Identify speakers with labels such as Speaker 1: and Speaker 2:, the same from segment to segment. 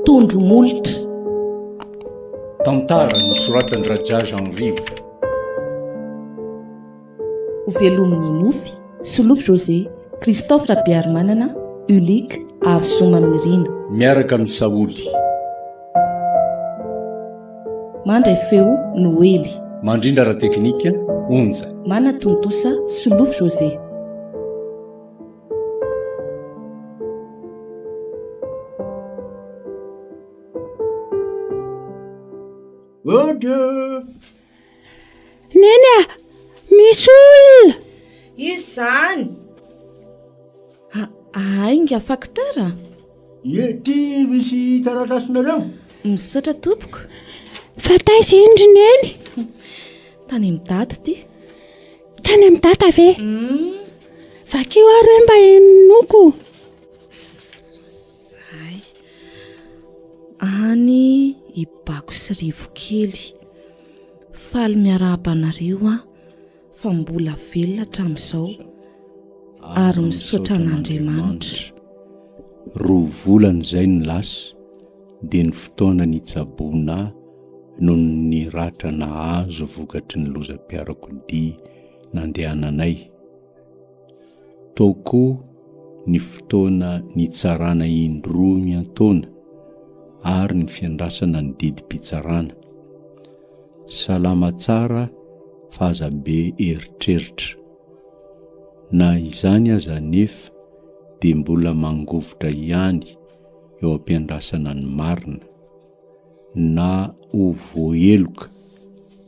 Speaker 1: Tondro molotra.
Speaker 2: Tantara nosoratan'i Raja Jean Rivo.
Speaker 1: Ho velomin'i Nofy, Solofo José, Christophe Rabearimanana, Ulick ary Zoma Mirina.
Speaker 2: Miaraka amin'i Saholy.
Speaker 1: Mandray feo, Noely.
Speaker 2: Mandrindra ara-teknika, Onja.
Speaker 1: Manatontosa, Solofo José.
Speaker 3: Neny a! Misy olona!
Speaker 1: Iza izany? Ainga facteur a!
Speaker 4: Ie, ty misy taratasinareo.
Speaker 1: Misaotra tompoko.
Speaker 3: Fa taiza iny ry Neny?
Speaker 1: Tany amin'ny dada ity.
Speaker 3: Tany amin'ny dada ve? Vakio ary hoe mba henoko.
Speaker 1: Zay. Any i Bako sy Rivo kely. Faly miarahaba anareo aho fa mbola velona hatramin'izao ary misaotra an'Andriamanitra.
Speaker 2: Roa volana izay no lasa dia ny fotoana nitsaboana ahy noho ny ratra nahazo vokatry ny lozam-piarakodia nandehananay. Tao koa ny fotoana nitsarana indroa miantaona ary ny fiandrasana ny didim-pitsarana. Salama tsara fa aza be eritreritra. Na izany aza anefa dia mbola mangovitra ihany eo am-piandrasana ny marina, na ho voaheloka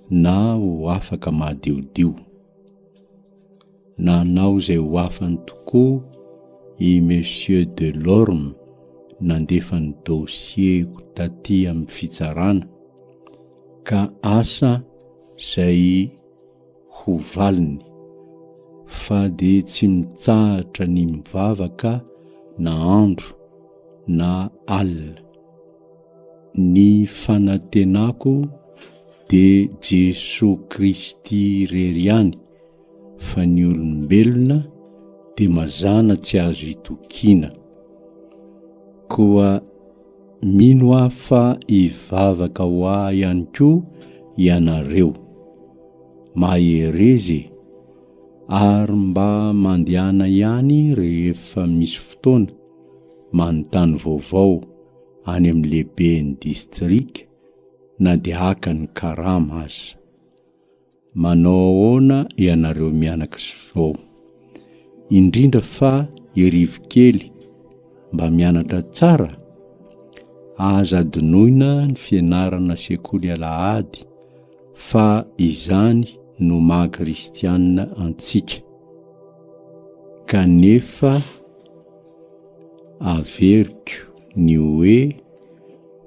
Speaker 2: na ho afaka madiodio. Nanao izay ho afany tokoa i Monsieur Delorme nandefa ny dossier-ko taty amin'ny fitsarana, ka asa izay ho valiny, fa dia tsy mitsahatra ny mivavaka na andro na alina. Ny fanantenako dia Jesoa Kristy irery ihany fa ny olombelona dia mazàna tsy azo itokiana. Koa mino aho fa hivavaka ho ahy ihany koa ianareo. Mahereza e! Ary mba mandehana ihany rehefa misy fotoana manontany vaovao any amin'ny lehiben'ny distrika na dia haka ny karama aza. Manao ahoana ianareo mianaka izao? Indrindra fa i Rivokely mba mianatra tsara? Aza adinoina ny fianarana sekoly alahady fa izany no maha kristianina antsika. Kanefa averiko ny hoe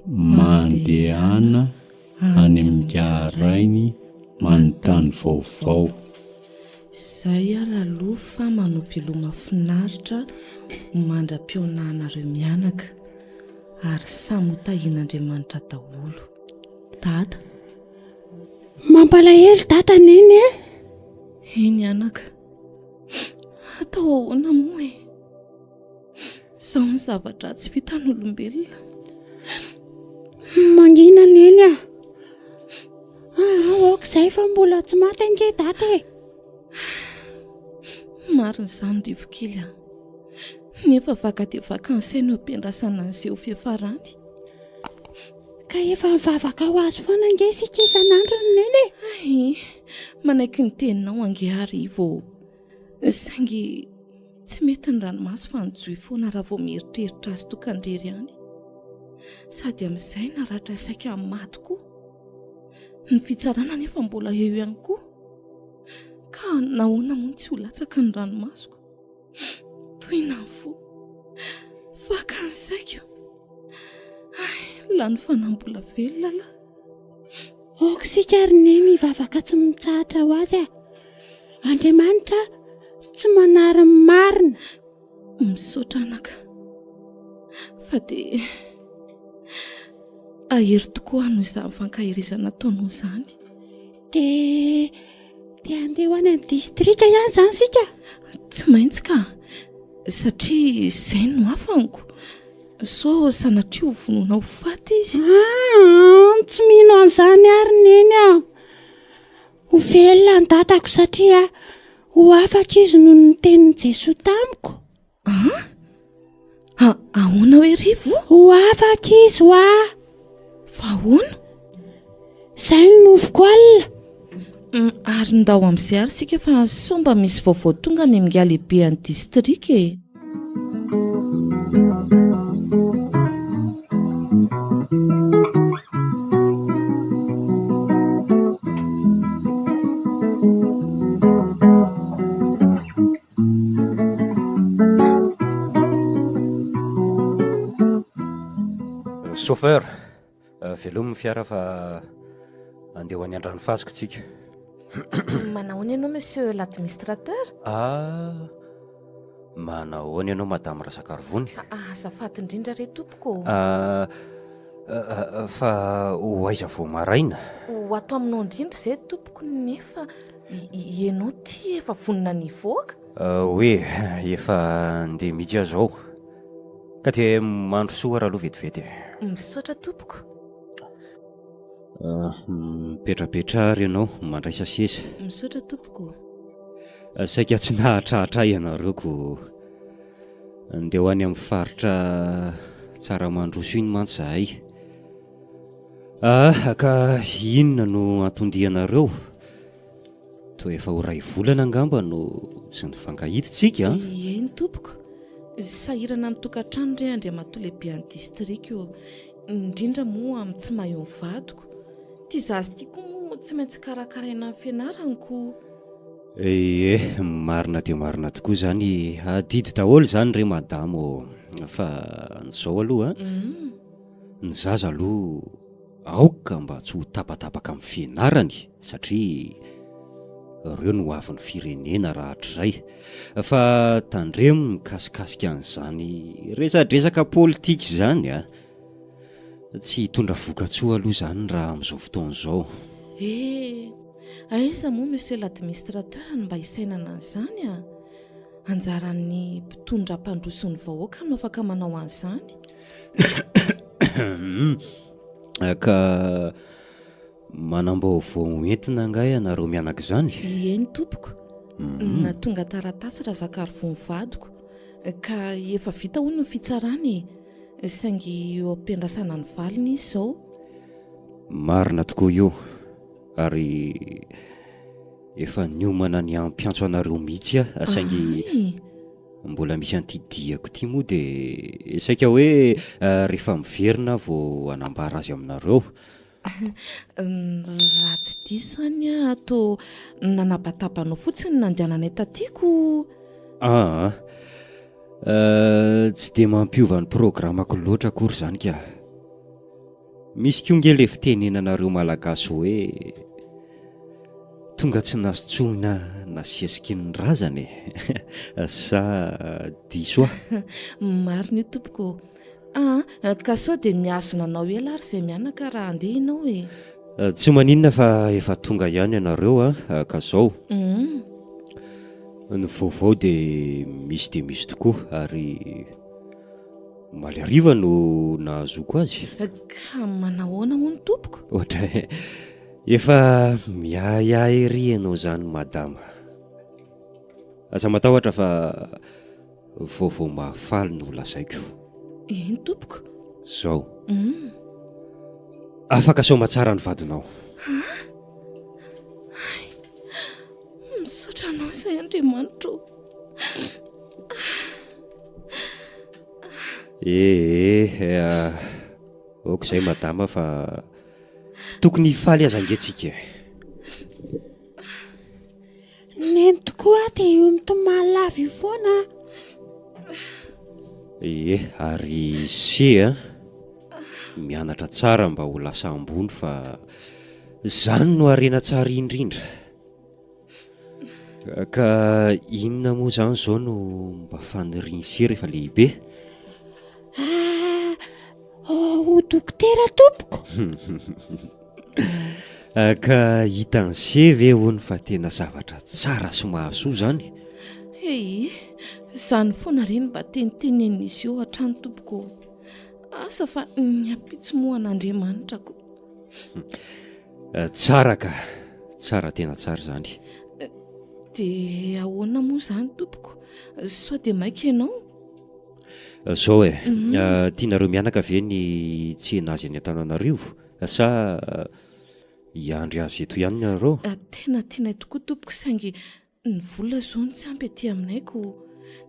Speaker 2: mandehana any amin'ingahy rainy manontany vaovao.
Speaker 1: Izay ary aloha fa manao veloma finaritra mandra-pihaonanareo mianaka ary samy ho tahian'Andriamanitra daholo. Dada.
Speaker 3: Mampalahelo dada neny e!
Speaker 1: Eny anaka. Atao ahoana moa e? Izao ny zava-dratsy vitan'olombelona.
Speaker 3: Mangina neny a! Ah, aoka izay fa mbola tsy maty ange dada e!
Speaker 1: Marina izany Rivokely a! Nefa vaka dia vaka ny saina eo am-piandrasana an'izay ho fiafarany.
Speaker 3: Ka efa mivavaka ho azy foana ange isika isan'andro ry neny e!
Speaker 1: Ay, manaiky ny teninao ange aho Rivo. Saingy tsy mety ny ranomaso fa nijohy foana raha vao mieritreritra azy tokan-drery any. Sady amin'izay naratra saika maty koa. Ny fitsarana anefa mbola eo ihany koa. Ka nahoana moa no tsy ho latsaka ny ranomasoko? Tohina ny fo. Faka ny saiko. Ay, lany fanahy mbola velona lahy.
Speaker 3: Aoka isika ry Neny hivavaka tsy mitsahatra ho azy a! Andriamanitra tsy manary ny marina.
Speaker 1: Misaotra anaka fa dia ahery tokoa aho noho izany fankaherezana ataonao izany.
Speaker 3: Dia dia handeha ho any amin'ny distrika ihany izany isika?
Speaker 1: Tsy maintsy ka, satria izay no afaniko. Sao sanatria ho vonoina ho faty izy?
Speaker 3: Aa, tsy mino an'izany ary Neny a! Ho velona ny dadako satria ho afaka izy noho ny tenin'i Jesoa tamiko.
Speaker 1: An? A, ahoana hoe Rivo?
Speaker 3: Ho afaka izy hoa!
Speaker 1: Fa ahoana?
Speaker 3: Izay no nofiko alina.
Speaker 1: Mm, ary ndao amin'izay ary isika fa sao mba misy vaovao tonga any amin'ingahy lehibe an'ny distrika e.
Speaker 5: Chauffeur, velomy ny fiara fa andeha ho any Andranofasika tsika.
Speaker 1: Manahoana ianao monsieur l'administrateur?
Speaker 5: Ah, manahoana ianao madame Razakarivony?
Speaker 1: Azafady indrindra re tompoko ô.
Speaker 5: Ah, fa ho aiza vao maraina?
Speaker 1: Ho ato aminao indrindra izay tompoko nefa Ianao ity efa vonona ny hivoaka?
Speaker 5: Hoe efa andeha mihitsy aho izao. Ka dia mandrosoa ary aloha vetivety e.
Speaker 1: Misaotra tompoko.
Speaker 5: Mipetrapetraha ary ianao, mandraisa seza.
Speaker 1: Misaotra tompoko.
Speaker 5: Saika tsy nahatratra ahy ianareo ko. Andeha ho any amin'ny faritra Tsaramandroso iny mantsy izahay. Ah, ka inona no anton-dianareo? Toa efa ho iray volana angamba no tsy nifankahita tsika an?
Speaker 1: Eny tompoko. Sahirana amin'ny tokantrano re Andriamatoa lehiben'ny distrika ô. Indrindra moa amin'ny tsy maha eo ny vadiko. Ity zaza ity koa moa tsy maintsy karakaraina amin'ny fianarany ko.
Speaker 5: Ie, marina dia marina tokoa izany. Adidy daholo izany re madama ô. Fa ny izao aloha an. Ny zaza aloha aoka mba tsy ho tapatapaka amin'ny fianarany satria ireo no hoavin'ny firenena rahatrizay fa tandremo mikasikasika an'izany resadresaka politika izany a! Tsy hitondra vokatsoa aloha izany raha amin'izao fotoana izao.
Speaker 1: Eh! Aiza moa monsieur l'administrateur no mba hisainana an'izany a! Anjaran'ny mpitondra hampandroso ny vahoaka no afaka manao an'izany.
Speaker 5: Ka manam-baovao ho entina angaha ianareo mianaka izany?
Speaker 1: Eny tompoko. Mm. Nahatonga taratasy Razakarivony vadiko ka efa vita hono ny fitsarana e. Saingy eo am-piandrasana ny valiny izy izao.
Speaker 5: Marina tokoa io ary efa niomana ny hampiantso anareo mihitsy aho saingy Mbola misy an'ity diako ity moa dia saika hoe rehefa miverina aho vao hanambara azy aminareo.
Speaker 1: Raha tsy diso any aho toa nanabataba anao fotsiny ny nandehananay taty ko.
Speaker 5: Aa, tsy dia mampiova ny programako loatra akory izany ka. Misy koa nge le fitenenanareo malagasy hoe tonga tsy nasotsoina nasesiky ny razana e! Sa diso aho?
Speaker 1: Marina io tompoko ô! Aa ka sao dia mihazona anao ela ary izay mianaka raha handeha ianao e!
Speaker 5: Tsy maninona fa efa tonga ihany ianareo a, ka zao. Ny vaovao dia misy dia misy tokoa ary. Omaly hariva no nahazoako azy.
Speaker 1: Ka manahoana hono tompoko?
Speaker 5: Ohatra efa miahiahy ery ianao izany madama. Aza matahotra fa vaovao mahafaly no lazaiko.
Speaker 1: Eny tompoko.
Speaker 5: Zao. Mm. Afaka soamatsara ny vadinao.
Speaker 1: Hay. Misaotra anao izay Andriamanitra ô.
Speaker 5: Ee eh, ok izay madama fa tokony hifaly aza ange tsika e.
Speaker 3: Neny tokoa aho dia io mitomany lava io foana.
Speaker 5: Ee, ary se a, mianatra tsara mba ho lasa ambony fa zany no harena tsara indrindra. Ka inona moa izany izao no mba fanirian'i se rehefa lehibe?
Speaker 3: Ah, ho dokotera tompoko.
Speaker 5: Ka hitan'i se ve hono fa tena zavatra tsara sy mahasoa izany?
Speaker 1: Hey, izany foana re no mba tenitenenin'izy io hatrany tompoko ô. Asa fa ny ampitso moa an'Andriamanitra ko.
Speaker 5: Tsara ka! Tsara tena tsara izany.
Speaker 1: Dia ahoana moa izany tompoko? Sao dia maika ianao?
Speaker 5: Zao e, tianareo mianaka ve ny hitsena azy any Antananarivo sa hiandry azy eto ihany nareo?
Speaker 1: Tena tianay tokoa tompoko saingy Ny vola zao no tsy ampy aty aminay ko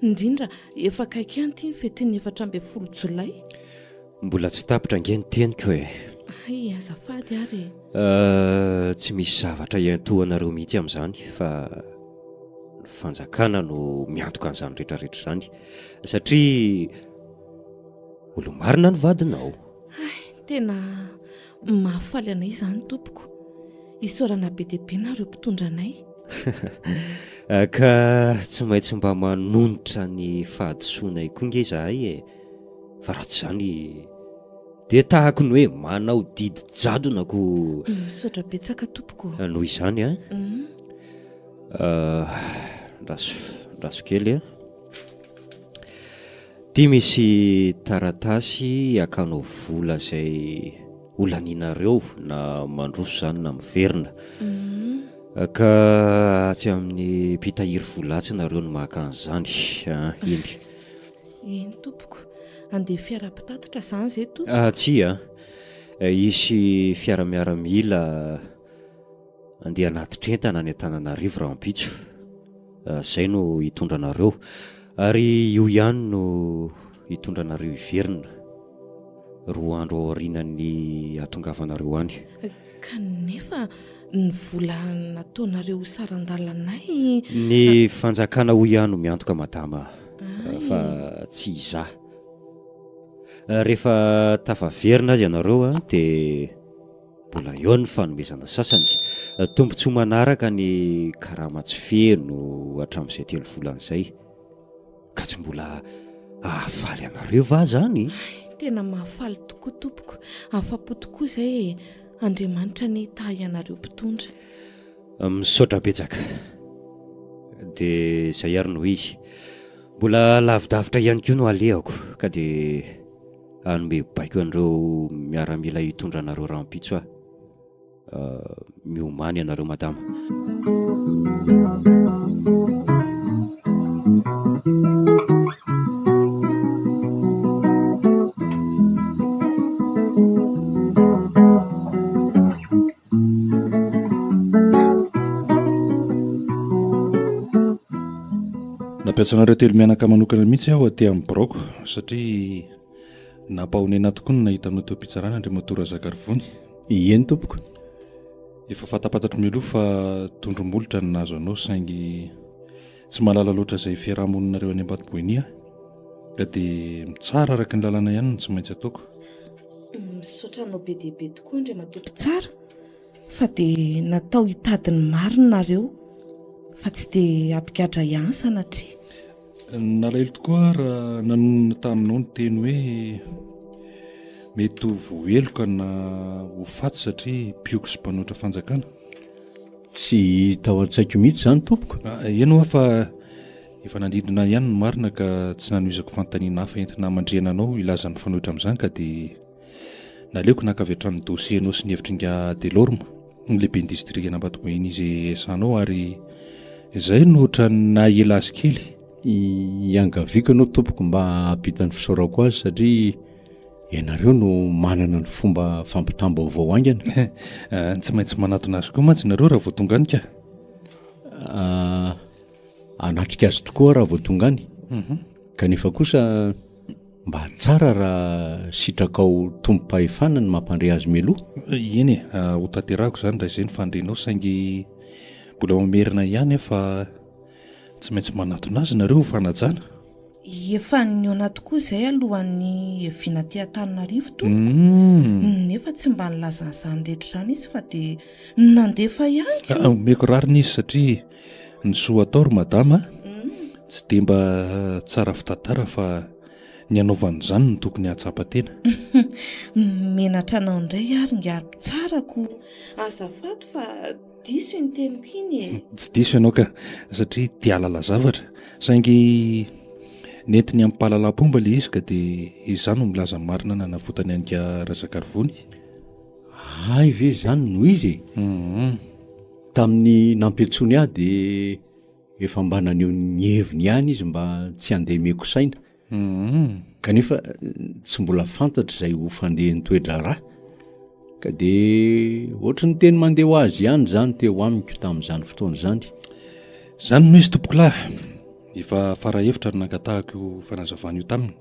Speaker 1: indrindra efa akaiky ihany ity ny fetin'ny 14 jolay.
Speaker 5: Mbola tsy tapitra ange ny teniko e.
Speaker 1: Hay, azafady ary e.
Speaker 5: Euh, tsy misy zavatra iantohanareo mihitsy amin'izany fa ny fanjakana no miantoka an'izany rehetrarehetra izany satria olo-marina ny vadinao.
Speaker 1: Hay, tena Mahafaly anay izany tompoko. Isaorana be dia be nareo mpitondra anay.
Speaker 5: Ka tsy maintsy mba manonitra ny fahadisoanay koa nge izahay e! Fa raha tsy izany dia tahaka ny hoe manao didy jadona ko.
Speaker 1: Misaotra betsaka tompoko.
Speaker 5: Noho izany an, andraso, andraso kely an. Ity misy taratasy hakanao vola izay ho lanianareo na mandroso izany na miverina. Ka atsy amin'ny mpitahiry vola atsy nareo no maka an'izany a, eny.
Speaker 1: Eny tompoko. Andeha fiara mpitatitra izany izay tompoko?
Speaker 5: Ah, tsia. Hisy fiara miaramila Andeha hanatitra entana any Antananarivo rahampitso. Izay no hitondra anareo. Ary io ihany no hitondra anareo hiverina, roa andro aorianan'ny hahatongavanareo any.
Speaker 1: Kanefa ny vola nataonareo ho saran-dalanay.
Speaker 5: Ny fanjakana hoy aho no miantoka madama fa tsy izaho. Rehefa tafaverina aza ianareo dia. Mbola eo ny fanomezana sasany. Tombontsoa manaraka ny karama tsy feno hatramin'izay telo volana izay. Ka tsy mbola hahafaly anareo va izany?
Speaker 1: Hay, tena mahafaly tokoa tompoko. Afa-po tokoa izay e. Andriamanitra anie hitahy anareo mpitondra.
Speaker 5: Misaotra betsaka. Dia izay ary no izy. Mbola lavidavitra ihany koa no alehako ka dia. Hanome baiko an'ireo miaramila hitondra anareo rahampitso aho. Miomàna ianareo madama.
Speaker 6: Nampiantso anareo telo mianaka manokana mihitsy aho aty amin'ny biraoko satria Nampahonena tokoa ny nahita anao teo am-pitsarana Andriamatoa Razakarivony.
Speaker 2: Eny tompoko.
Speaker 6: Efa fantapantatro mialoha fa tondro-molotra ny nahazo anao saingy tsy mahalala loatra izay fiaraha-moninareo any Ambatoboeny aho ka dia mitsara araka ny lalàna ihany no tsy maintsy ataoko.
Speaker 1: Misaotra anao be dia be tokoa Andriamatoa mpitsara fa dia natao hitady ny marina nareo fa tsy dia hampigadra ihany sanatria.
Speaker 6: Nalahelo tokoa aho raha nanonona taminao ny teny hoe mety ho voaheloka na ho faty satria mpioko sy mpanohitra fanjakana.
Speaker 2: Tsy tao an-tsaiko mihitsy izany tompoko.
Speaker 6: Ah, eny hoa fa efa nandidona ihany ny marina ka tsy nanohizako fanontaniana hafa entina hamandrihana anao hilaza ny mifanohitra amin'izany ka dia Naleoko naka avy hatrany ny dossier-nao sy ny hevitr'ingahy Delorme, ny lehiben'ny distrikan'Ambatoboeny izay iasanao ary izay no ohatran'ny naha ela azy kely.
Speaker 2: Iangaviako ianao tompoko mba hampita ny fisaorako azy satria ianareo no manana ny fomba fampitam-baovao haingana.
Speaker 6: Tsy maintsy manatona azy koa mantsy nareo raha vao tonga any ka.
Speaker 2: Hanatrika azy tokoa aho raha vao tonga any. Kanefa kosa Mba tsara raha sitrakao tompom-pahefana ny mampandre azy mialoha.
Speaker 6: Eny e, ho tanterahako izany raha izay no fanirianao saingy mbola mamerina ihany aho fa tsy maintsy manatona azy nareo ho fanajana.
Speaker 1: Efa nihaona tokoa izay alohan'ny hiaviana aty Antananarivo tompoko, nefa tsy mba nilaza an'izany rehetra izany izy fa dia nandefa ihany ko.
Speaker 6: Omeko rariny izy satria Ny soa atao ry madama a, tsy dia mba tsara fitantara fa ny hanaovana izany no tokony hahatsapa tena.
Speaker 1: Menatra anao indray ary ingahy mpitsara ko! Azafady fa diso iny teniko iny e!
Speaker 6: Tsy diso ianao ka, satria te hahalala zavatra, saingy. Nentiny amim-pahalalam-pomba ilay izy ka dia izaho no milaza ny marina nanavotany an'ingahy Razakarivony.
Speaker 2: Hay ve izany no izy e? Tamin'ny nampiantsoany ahy dia efa mba naneho ny heviny ihany izy mba tsy handemeko saina. Kanefa tsy mbola fantatra izay ho fandehan'ny toe-draharaha ka dia ohatry ny teny mandeha ho azy ihany izany teo amiko tamin'izany fotoana izany.
Speaker 6: Izany no izy tompokolahy. Efa fara hevitra no nangatahako io fanazavana io taminy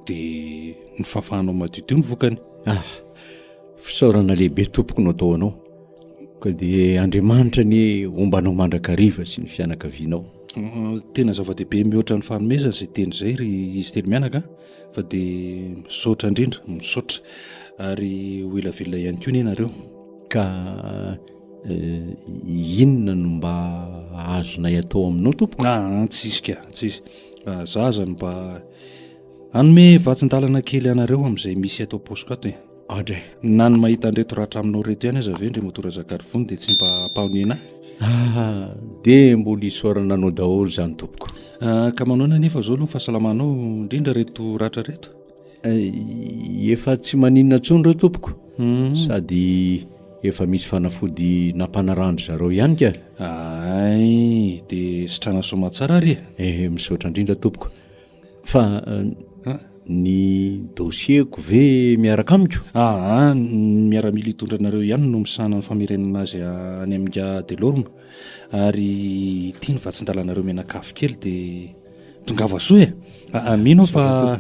Speaker 6: dia ny fahafahanao madiodio ny vokany.
Speaker 2: Ah, fisaorana lehibe tompoko no atao anao. Ka dia Andriamanitra anie homba anao mandrakariva sy ny fianakavianao.
Speaker 6: Tena zava-dehibe mihoatra ny fanomezana izay teny izay ry izy telo mianaka fa dia misaotra indrindra, misaotra ary ho ela velona ihany koa anie nareo.
Speaker 2: Ka inona no mba azonay atao aminao tompoko?
Speaker 6: Ah, tsisy ka, tsisy. Za aza no mba hanome vatsin-dalana kely anareo amin'izay misy ato am-paosiko ato e.
Speaker 2: Adray.
Speaker 6: Na ny mahita an'ireto ratra aminao ireto ihany aza ve Andriamatoa Razakarivony dia tsy mba hampahonena ahy?
Speaker 2: Ah, dia mbola isaorana anao daholo izany tompoko.
Speaker 6: Ah, ka manaona anefa izao aloha ny fahasalamanao, indrindra ireto ratra ireto?
Speaker 2: Eh, efa tsy maninona intsony ireo tompoko. Hmm. Sady efa misy fanafody nampanarahan-dry zareo ihany ka.
Speaker 6: Ay, dia sitrana soamatsara ary e.
Speaker 2: Eh, misaotra indrindra tompoko. Fa ny dossier-ko ve miaraka amiko?
Speaker 6: Aa, ny miaramila hitondra anareo ihany no misahana ny famerenana azy any amin'ingahy Delorme. Ary ity ny vatsin-dalanareo mianakavy kely dia tongava soa e! Aa, mino aho fa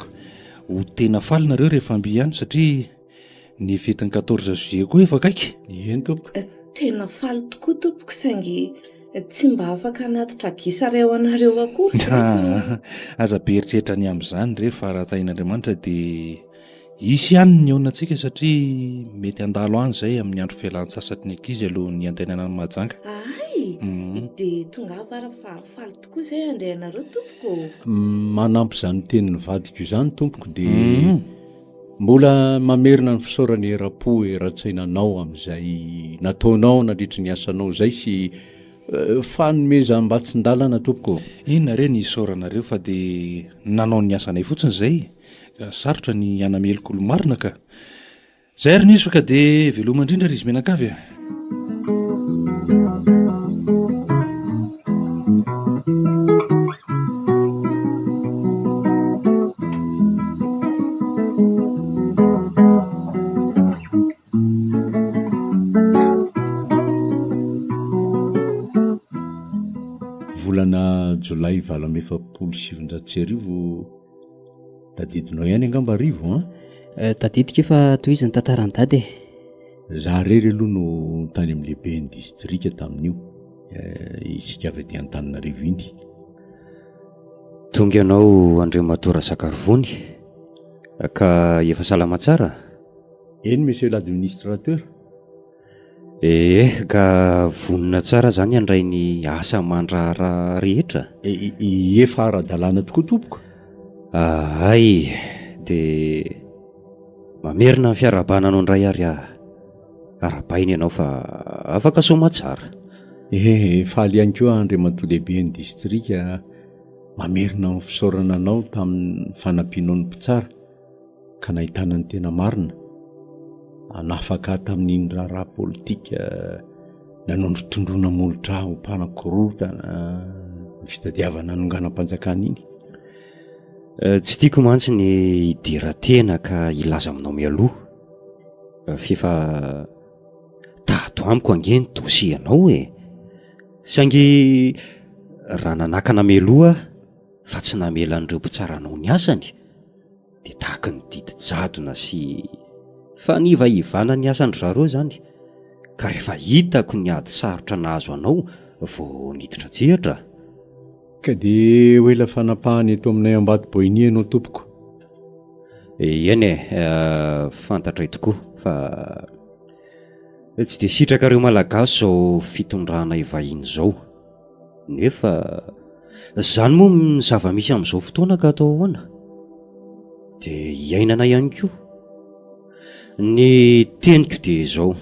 Speaker 6: ho tena faly nareo rehefa mby any satria Ny fetin'ny quatorze juillet koa efa akaiky.
Speaker 2: Eny tompoko.
Speaker 1: Tena faly tokoa tompoko saingy tsy mba afaka hanatitra gisa iray ho anareo akory
Speaker 6: izay. Aza be eritreritra ny amin'izany re fa raha tahin'Andriamanitra dia hisy ihany ny haonantsika satria mety handalo any izay amin'ny andro fialan-tsasatry ny ankizy alohan'ny hiantenana an'i Mahajanga.
Speaker 1: Hay! Dia tongava ary fa faly tokoa izay handray anareo tompoko ô!
Speaker 2: Manampy izany tenin'ny vadiko izany tompoko dia Mbola mamerina ny fisaorana eram-po eran-tsaina anao amin'izay nataonao nandritry ny asanao izay sy fanomezam-batsin-dalana tompoko ô.
Speaker 6: Inona re ny isaoranareo fa dia nanao ny asanay fotsiny izay, sarotra ny hanameloka olo-marina ka. Zay ary ny izy fa ka dia veloma indrindra ry izy mianakavy a.
Speaker 2: Volana jolay 1948 tadidinao ihany angamba Rivo an?
Speaker 7: Eh, tadidiko fa tohizo ny tantaran'i Dada e.
Speaker 2: Za rery aloha no tany amin'ny lehiben'ny distrika tamin'io, isika avy aty Antananarivo iny.
Speaker 5: Tonga ianao Andriamatoa Razakarivony, ka efa salama tsara?
Speaker 2: Eny Monsieur l'administrateur.
Speaker 5: Ee, ka vonona tsara zany handray ny asa aman-draharaha rehetra?
Speaker 2: Efa ara-dalàna tokoa tompoko.
Speaker 5: Ahay, dia Mamerina ny fiarahabana anao indray ary aho. Arahabaina ianao fa afaka soamatsara.
Speaker 2: Eh, faly ihany koa aho Andriamatoa Lehiben'ny Distrika mamerina ny fisaorana anao tamin'ny fanampianao ny mpitsara ka nahitana ny tena marina. Hanafaka ahy tamin'iny raharaha politika nanondrotondroana molotra ahy ho mpanakorontana ny fitadiavana hanonganam-panjakana iny.
Speaker 5: Eh, tsy tiako mantsy ny hidera tena ka hilaza aminao mialoha eh, f'efa tato amiko ange ny dossier anao e. Saingy raha nanakana mialoha aho fa tsy namela an'ireo mpitsara hanao ny asany dia tahaky ny didy jadona sy fanivahivana ny asan-dry zareo izany ka rehefa hitako ny ady sarotra nahazo anao vao niditra an-tsehatra.
Speaker 2: Ka dia ho ela fanapahana eto aminay Ambato Boeny ianao tompoko.
Speaker 5: Eny e, fantatray tokoa fa tsy dia sitrakareo Malagasy izao fitondranay vahiny izao. Nefa izany moa ny zava-misy amin'izao fotoana ka atao ahoana? Dia iainana ihany koa. Ny teniko dia izao.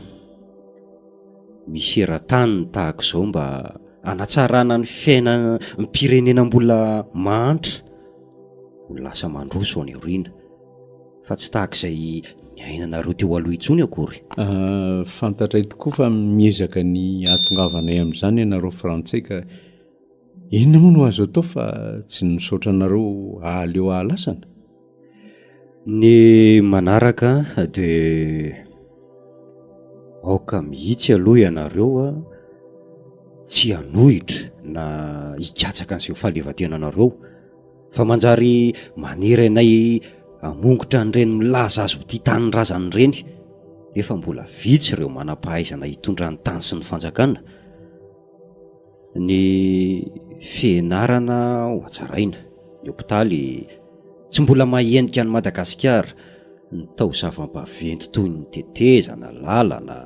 Speaker 5: Misy eran-tany ny tahaka izao mba hanatsarana ny fiainam-pirenena mbola mahantra. ho lasa mandroso any aoriana fa tsy tahaka izay niainanareo teo aloha intsony akory.
Speaker 2: Fantatray tokoa fa miezaka ny hahatongavanay amin'izany ianareo frantsay ka inona moa no azo atao fa tsy ny misaotra anareo hahaleo hahalasana?
Speaker 5: Ny manaraka dia aoka mihitsy aloha ianareo tsy hanohitra na hikatsaka an'izay ho fahaleovantenanareo fa manjary manery anay hamongotra an'ireny milaza azy ho tia tanindrazana ireny nefa mbola vitsy ireo manam-pahaizana hitondra ny tany sy ny fanjakana. Ny fianarana ho hatsaraina, ny hopitaly tsy mbola mahenika an'i Madagasikara, ny taozava-baventy toy ny tetezana, lalana,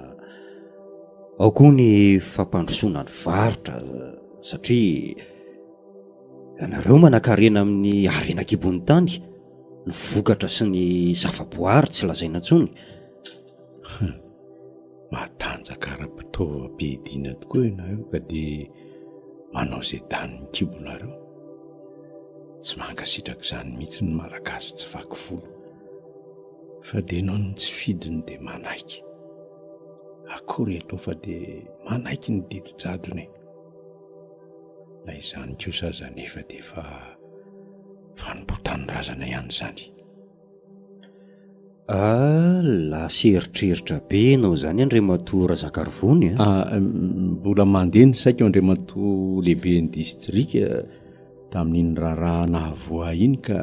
Speaker 5: ao koa ny fampandrosoana ny varotra satria ianareo manankarena amin'ny harena an-kibon'ny tany, ny vokatra sy ny zavaboary tsy lazaina intsony.
Speaker 2: Matanjaka ara-pitaovam-piadiana tokoa ianareo ka dia manao izay danin'ny kibonareo. Tsy mankasitraka izany mihitsy ny Malagasy tsy vaky volo. Fa dia noho ny tsy fidiny dia manaiky. Akory atao fa dia manaiky ny didy jadona e. Na izany kosa aza anefa dia efa fanompoan-tanindrazana ihany izany.
Speaker 5: Ah, lasa eritreritra be ianao izany Andriamatoa Razakarivony
Speaker 2: a! Ah, mbola mandeha ny saiko Andriamatoa lehiben'ny distrika tamin'iny raharaha nahavoa ahy iny ka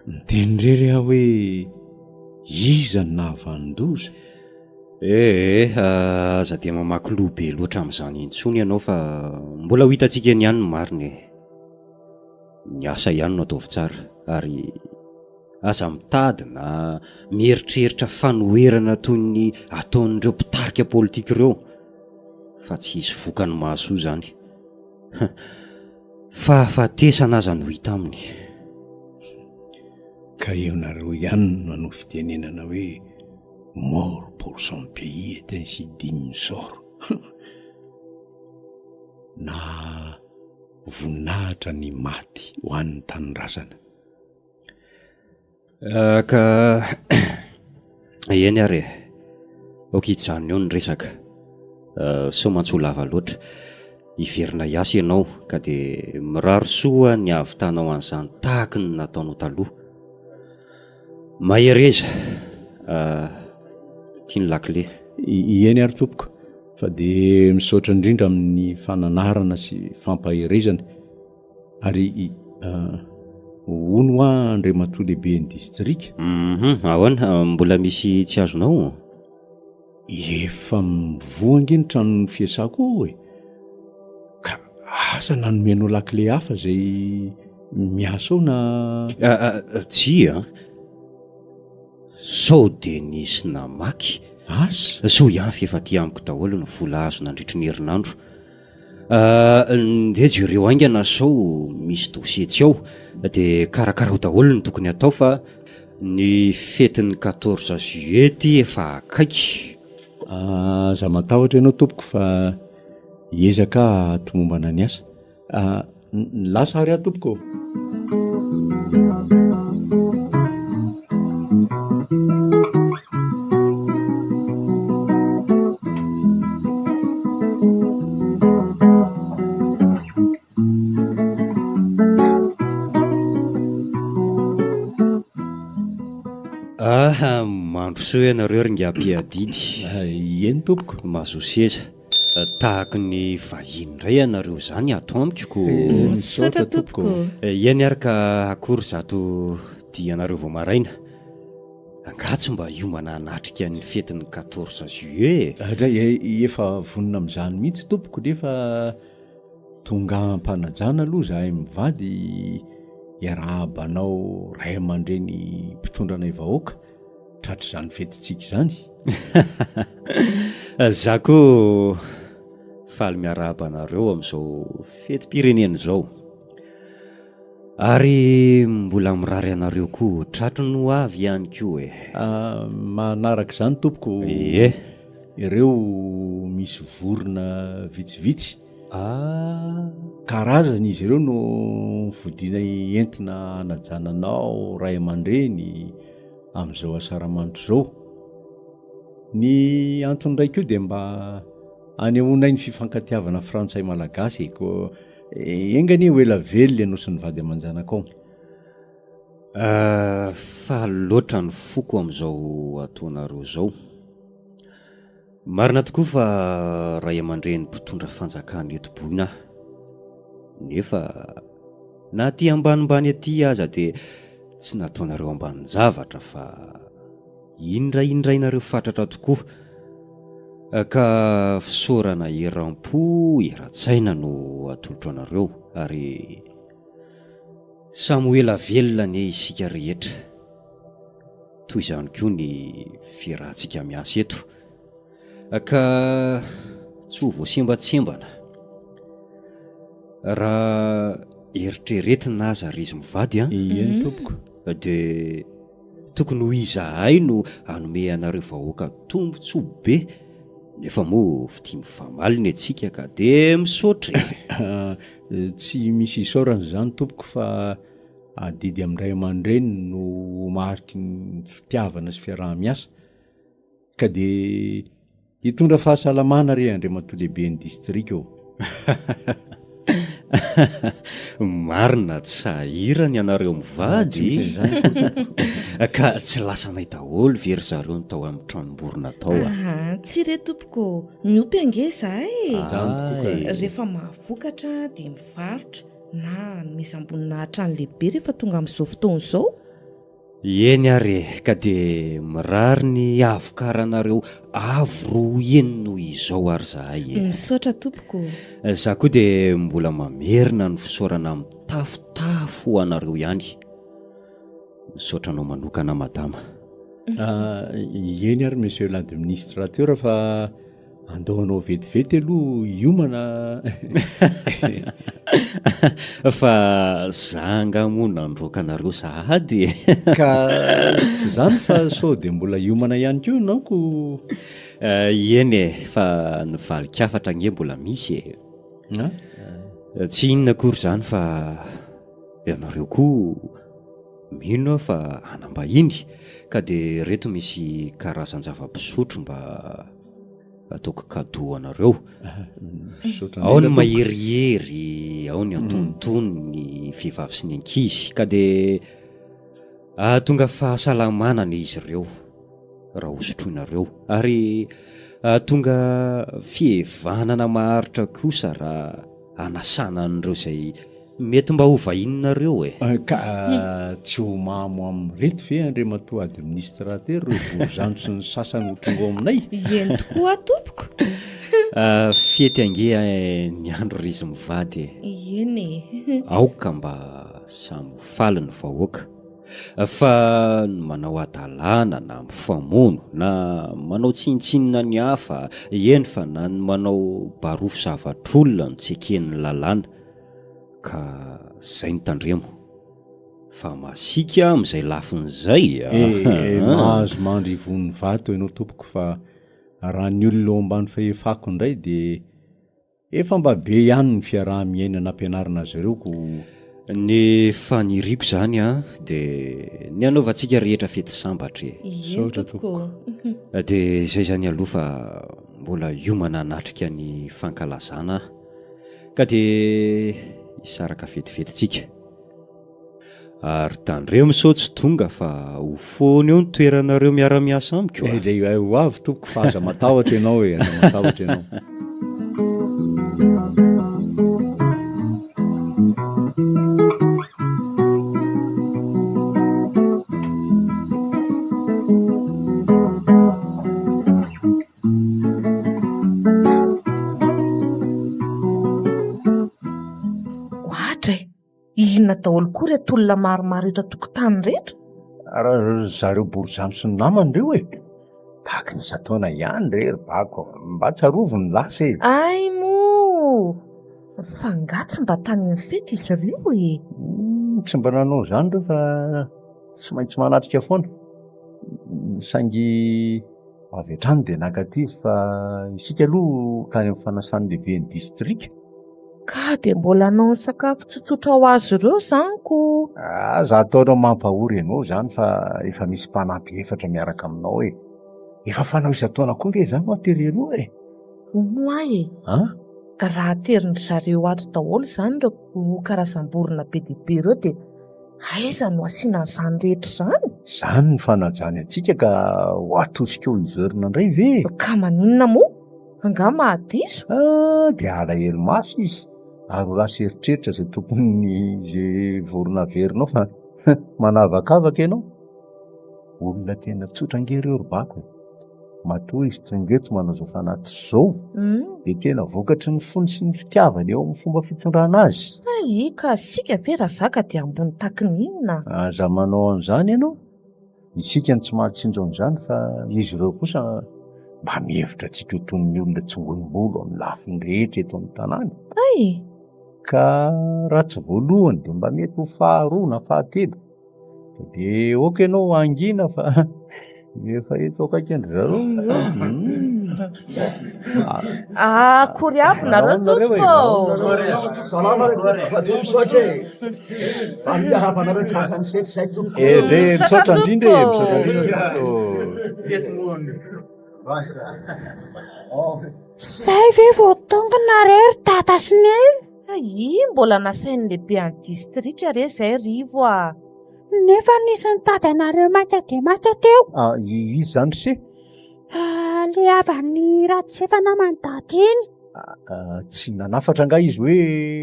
Speaker 2: niteny irery aho hoe iza no nahavanon-doza?
Speaker 5: Eh eh, aza dia mamaky loha be loatra amin'izany intsony ianao fa mbola ho hitantsika eny ihany ny marina e! Ny asa ihany no ataovy tsara ary aza mitady na mieritreritra fanoherana toy ny ataon'ireo mpitarika politika ireo fa tsy hisy vokany mahasoa izany. Fahafatesana aza no hita aminy.
Speaker 2: Ka eo nareo ihany no manao fitenenana hoe mort pour son pays est un si digne sort. Na voninahitra ny maty ho an'ny tanindrazana.
Speaker 5: Ah, ka eny ary e. Aoka hijanona eo ny resaka. Ah, sao mantsy ho lava loatra. Hiverina hiasa ianao ka dia mirary soa ny hahavitanao an'izany tahaky ny nataonao taloha. Mahereza. Ah, ity ny lakile.
Speaker 2: Eny ary tompoko, fa dia misaotra indrindra amin'ny fananarana sy fampaherezana. Ary hono hoa Andriamatoa lehiben'ny distrika?
Speaker 5: Mhm, ahoana, mbola misy tsy azonao?
Speaker 2: Efa mivoha ange ny tranon'ny fiasako ao e! Ka asa na nomenao lakile hafa izay miasa ao na.
Speaker 5: Tsia an! Sao dia nisy namaky?
Speaker 2: Asa?
Speaker 5: Soa ihany f'efa aty amiko daholo ny vola azo nandritry ny herinandro. Ndeha jereo haingana sao misy dossier tsy ao dia karakarao daholo ny tokony hatao fa ny fetin'ny quatorze juillet ty efa akaiky.
Speaker 2: Aza matahotra ianao tompoko fa hiezaka aho hahatomombana ny asa. Lasa ary aho tompoko ô.
Speaker 5: Ah, mandrosoa ianareo ry ingahy mpiadidy.
Speaker 2: Eny tompoko.
Speaker 5: Mahazoa seza. Tahaky ny vahiny indray ianareo izany ato amiko ko.
Speaker 1: Misaotra tompoko.
Speaker 5: Eny ary ka akory izato dianareo vao maraina. Angaha tsy mba hiomana hanatrika ny fetin'ny quatorze juillet
Speaker 2: e? Dray, efa vonona amin'izany mihitsy tompoko nefa tonga am-panajana aloha izahay mivady hiarahaba anao ray aman-dreny mpitondra anay vahoaka. Tratr'izany fetintsika izany.
Speaker 5: Za koa faly miarahaba anareo amin'izao fetim-pirenena izao. Ary mbola mirary anareo koa tratry ny ho avy ihany koa e.
Speaker 2: Ah, manaraka izany tompoko.
Speaker 5: Ie.
Speaker 2: Ireo misy vorona vitsivitsy. Ah! Karazany izy ireo no fodiana entina hanajana anao ray aman-dreny amin'izao asaramanitra izao. Ny antony iray koa dia mba anehoanay ny fifankatiavana frantsay malagasy e, koa enga anie ho ela velona ianao sy ny vady aman-janakao.
Speaker 5: Faly loatra ny foko amin'izao ataonareo izao. Marina tokoa fa ray aman-dreny mpitondra fanjakana eto Boina aho. Nefa na aty ambanimbany aty aza dia tsy nataonareo ambanin-javatra fa indraindrainareo fatratra tokoa. Ka fisaorana eram-po eran-tsaina no atolotro anareo ary samy ho ela velona anie isika rehetra. Toy izany koa ny fiarahantsika miasa eto ka tsy ho voasembatsembana. Raha eritreretina aza ry izy mivady an!
Speaker 2: Eny tompoko.
Speaker 5: Dia tokony ho izahay no hanome anareo vahoaka tombontsoa be nefa moa fitia mifamaly ny antsika ka dia misaotra
Speaker 2: e! Tsy misy isaorana izany tompoko fa Adidy amin'ny ray aman-dreny no ho mariky ny fitiavana sy fiaraha-miasa ka dia hitondra fahasalamana re Andriamatoa Lehiben'ny Distrika ô!
Speaker 5: Marina tsy sahirana ianareo mivady ka tsy lasanay daholo ve ry zareo ny tao amin'ny tranomborona tao
Speaker 1: a? Ahaa, tsy re tompoko ô, miompy ange izahay e! Rehefa mahavokatra dia mivarotra. Na hanomezam-boninahitra ny lehibe rehefa tonga amin'izao fotoana izao?
Speaker 5: Eny ary e, ka dia mirary ny hahavokaranareo avo roa heny noho izao ary zahay e.
Speaker 1: Misaotra tompoko
Speaker 5: o. Za koa dia mbola mamerina ny fisaorana mitafotafo ho anareo ihany. Misaotra anao manokana madama.
Speaker 2: Eny ary monsieur l'administrateur fa Andao hanao vetivety aloha hiomana
Speaker 5: Fa za angaha moa nandroaka anareo sahady e!
Speaker 2: Ka tsy izany fa sao dia mbola hiomana ihany koa ianao ko.
Speaker 5: Eny e, fa ny valin-kafatra ange mbola misy e! Tsy inona akory izany fa ianareo koa mino aho fa hanam-bahiny ka dia ireto misy karazan-java-pisotro mba ataoko cadeau ho anareo. Ao ny maherihery, ao ny antonontonony, ny vehivavy sy ny ankizy ka dia ahatonga fahasalamana anie izy ireo raha hosotroinareo ary ahatonga fihevanana maharitra kosa raha hanasana an'ireo izay mety mba ho vahininareo e.
Speaker 2: Ka tsy ho mamo amin'ireto ve Andriamatoa Administrateur ireo borizano sy ny sasany ho tonga ao aminay?
Speaker 1: Eny tokoa tompoko.
Speaker 5: Fety ange ny andro ry izy mivady
Speaker 1: e. Eny
Speaker 5: e. Aoka mba samy ho faly ny vahoaka. Fa ny manao hadalana na mifamono na manao tsinontsinona ny hafa, eny fa na ny manao barofo zavatr'olona no tsy eken'ny lalàna, ka zay no tandremo. Fa masiaka amin'izay lafiny izay
Speaker 2: a! Eh, mahazo mandry ivon'ny vato ianao tompoko fa raha ny olona eo ambany fahefako indray dia Efa mba be ihany ny fiaraha-miaina nampianarina azy ireo ko.
Speaker 5: Ny faniriako izany an, dia ny hanaovantsika rehetra fety sambatra e.
Speaker 1: Eny tompoko
Speaker 5: ô. Dia izay izany aloha fa mbola hiomana hanatrika ny fankalazana aho. Ka dia hisaraka vetivety tsika. Ary tandremo sao tsy tonga fa ho foana eo ny toeranareo miara-miasa amiko
Speaker 2: a! Ilay ho avy tompoko fa aza matahotra ianao e, aza matahotra ianao.
Speaker 1: Ohatra e! Inona daholo koa ireto olona maromaro eto an-tokotany ireto?
Speaker 2: Ra zareo Borizano sy ny namany ireo e! Tahaka ny isan-taona ihany re ry Bako, mba tsarovy ny lasa e!
Speaker 1: Hay moa! Fa angaha tsy mba tany amin'ny fety izy ireo e?
Speaker 2: Tsy mba nanao izany ireo fa tsy maintsy manatrika foana. Saingy avy hatrany dia nankaty izy fa isika aloha tany amin'ny fanasan'ny lehiben'ny distrika.
Speaker 1: Ka dia mbola hanao ny sakafo tsotsotra ho azy ireo izany ko.
Speaker 2: Aza ataonao mampahory ianao izany fa efa misy mpanampy efatra miaraka aminao e. Efa fanao isan-taona koa nge izany ho'a tery eroa e.
Speaker 1: Hono hoa e.
Speaker 2: An?
Speaker 1: Raha aterin-dry zareo ato daholo izany ireo karazam-borona be dia be ireo dia aiza no asiana an'izany rehetra izany?
Speaker 2: Izany ny fanajany antsika ka ho atosika eo hiverina indray ve e?
Speaker 1: Ka maninona moa? Angaha mahadiso?
Speaker 2: Ah, dia alahelo mafy izy ary ho lasa eritreritra izay tompon'ny izay vorona averinao fa manavakavaka ianao. Olona tena tsotra ange ireo ry Bako e. Matoa izy tonga eto manao izao fanatitra izao dia tena vokatry ny fony sy ny fitiavany eo amin'ny fomba fitondrana azy.
Speaker 1: Hay ka isika ve Razaka dia ambony taky ny inona?
Speaker 2: Aza manao an'izany ianao. Isika no tsy mahatsinjo an'izany fa izy ireo kosa mba mihevitra antsika ho toy ny olona tsongoim-bolo amin'ny lafiny rehetra eto amin'ny tanàna.
Speaker 1: Hay!
Speaker 2: Ka raha tsy voalohany dia mba mety ho faharoa na fahatelo. Dia ok ianao hangina fa efa eto akaikin-dry zareo izy eo.
Speaker 1: Akory aby nareo tompoko.
Speaker 4: Salama re, fa dia misaotra e. Fa miarahaba anareo tratran'ny fety izay tompoko.
Speaker 2: Eh, dre, misaotra indrindra e, misaotra indrindra tompoko.
Speaker 4: Fety moa ny.
Speaker 3: Zay ve vao tonga nareo ry dada sy neny?
Speaker 1: Ii, mbola nasain'ny lehiben'ny distrika re izay Rivo a!
Speaker 3: Nefa nisy nitady anareo maika dia maika teo.
Speaker 2: Ah, iza izany ry se?
Speaker 3: Ah, le havan'i Rajosefa naman'i dada iny.
Speaker 2: Ah, tsy nanafatra angaha izy hoe